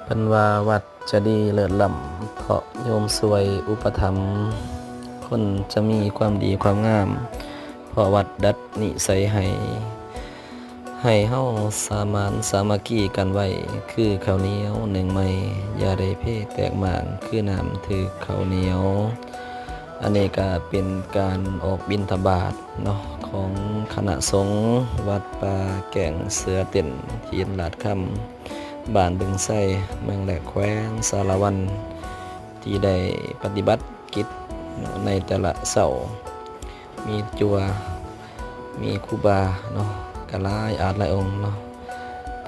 ເພິ່ນວ່າວັດຈະດີເລີດລ້ຳ ເພາະໂຍມຊ່ວຍອຸປະຖຳ, ຄົນຈະມີຄວາມດີຄວາມງາມ ເພາະວັດດັດນິໄສໃຫ້. ໃຫ້ເຮົາສາມານສາມັກຄີກັນໄວ້ ຄືເຂົ້າໜຽວໜຶ້ງໄມ້, ຢ່າໄດ້ເພແຕກໝ້າງ ຄືນ້ຳຖືກເຂົ້າໜຽວ. ອັນນີ້ກະເປັນການອອກບິນທະບາດເນາະ ຂອງຄະນະສົງວັດປ່າແກ້ງເສືອເຕັ້ນ ຫີນລາດຄຳ ບ້ານບຶງໄຊ ເມືອງແລກ ແຂວງສາລະວັນ ທີ່ໄດ້ປະຕິບັດກິດໃນແຕ່ລະເຊົ້າ. ມີຈົວ ມີຄູບາເນາະ ກະຫຼາຍອາດຫຼາຍອົງເນາະ,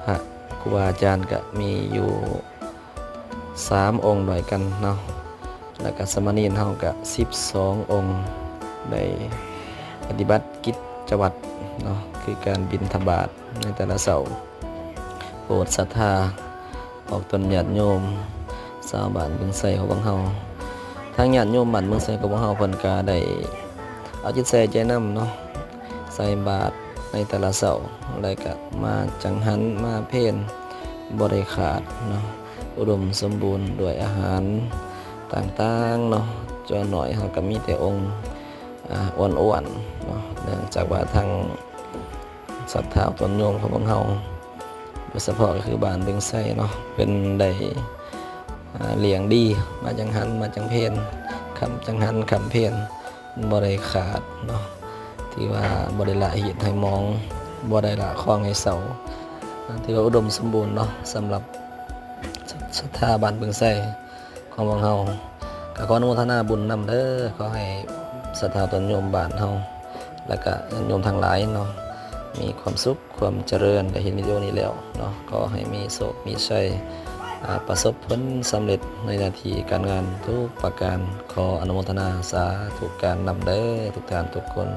ພະຄູບາອາຈານກະມີຢູ່ ສາມອົງດ້ວຍກັນເນາະ ແລ້ວກະສາມະເນນເຮົາກະສິບສອງອົງ ໄດ້ປະຕິບັດກິດຈະວັດເນາະ ຄືການບິນທະບາດໃນແຕ່ລະເຊົ້າ. ໂປດສັດທາອອກຕົນຍາດໂຍມຊາວບ້ານບຶງໄຊຂອງພວກເຮົາ. ທາງຍາດໂຍມບ້ານບຶງໄຊຂອງພວກເຮົາ ເພິ່ນກະໄດ້ເອົາຈິດໃສ່ໃຈນຳເນາະ ໃສ່ບາດໃນແຕ່ລະເຊົ້າ ແລ້ວກະມາຈັງຫັນ ມາເພນ ບໍ່ໄດ້ຂາດເນາະ, ອຸດົມສົມບູນດ້ວຍອາຫານຕ່າງໆເນາະ. ສ່ວນໜ້ອຍເຮົາກະມີແຕ່ອົງ ອາ ອ້ວນໆເນາະ, ເນື່ອງຈາກວ່າທາງສັດທາຕົນໂຍມຂອງພວກເຮົາ ໂດຍສະເພາະກະຄືບ້ານບຶງໄຊເນາະ ເພິ່ນໄດ້ ອາ ລ້ຽງດີ ມາຈັງຫັນ ມາຈັງເພນ ຄ່ຳຈັງຫັນ ຄ່ຳເພນ ບໍ່ໄດ້ຂາດເນາະ, ຖືວ່າບໍ່ໄດ້ລະຫີດໃຫ້ໝອງ ບໍ່ໄດ້ລະຄອງໃຫ້ເຊົາ, ຖືວ່າອຸດົມສົມບູນເນາະ ສຳລັບສັດທາບ້ານບຶງໄຊຂອງພວກເຮົາ. ກະຂໍອະນຸໂມທະນາບຸນນຳເດີ ຂໍໃຫ້ສັດທາຕົນໂຍມບ້ານເຮົາ ແລ້ວກະຍາດໂຍມທັງຫຼາຍເນາະ ມີຄວາມສຸກ ຄວາມຈະເລີນ ໄດ້ເຫັນວິດີໂອນີ້ແລ້ວເນາະ ຂໍໃຫ້ມີໂຊກມີໄຊ ອາ ປະສົບຜົນສຳເລັດໃນໜ້າທີ່ການງານທຸກປະການ. ຂໍອະນຸໂມທະນາສາທຸການນຳເດີ ທຸກທ່ານທຸກຄົນ.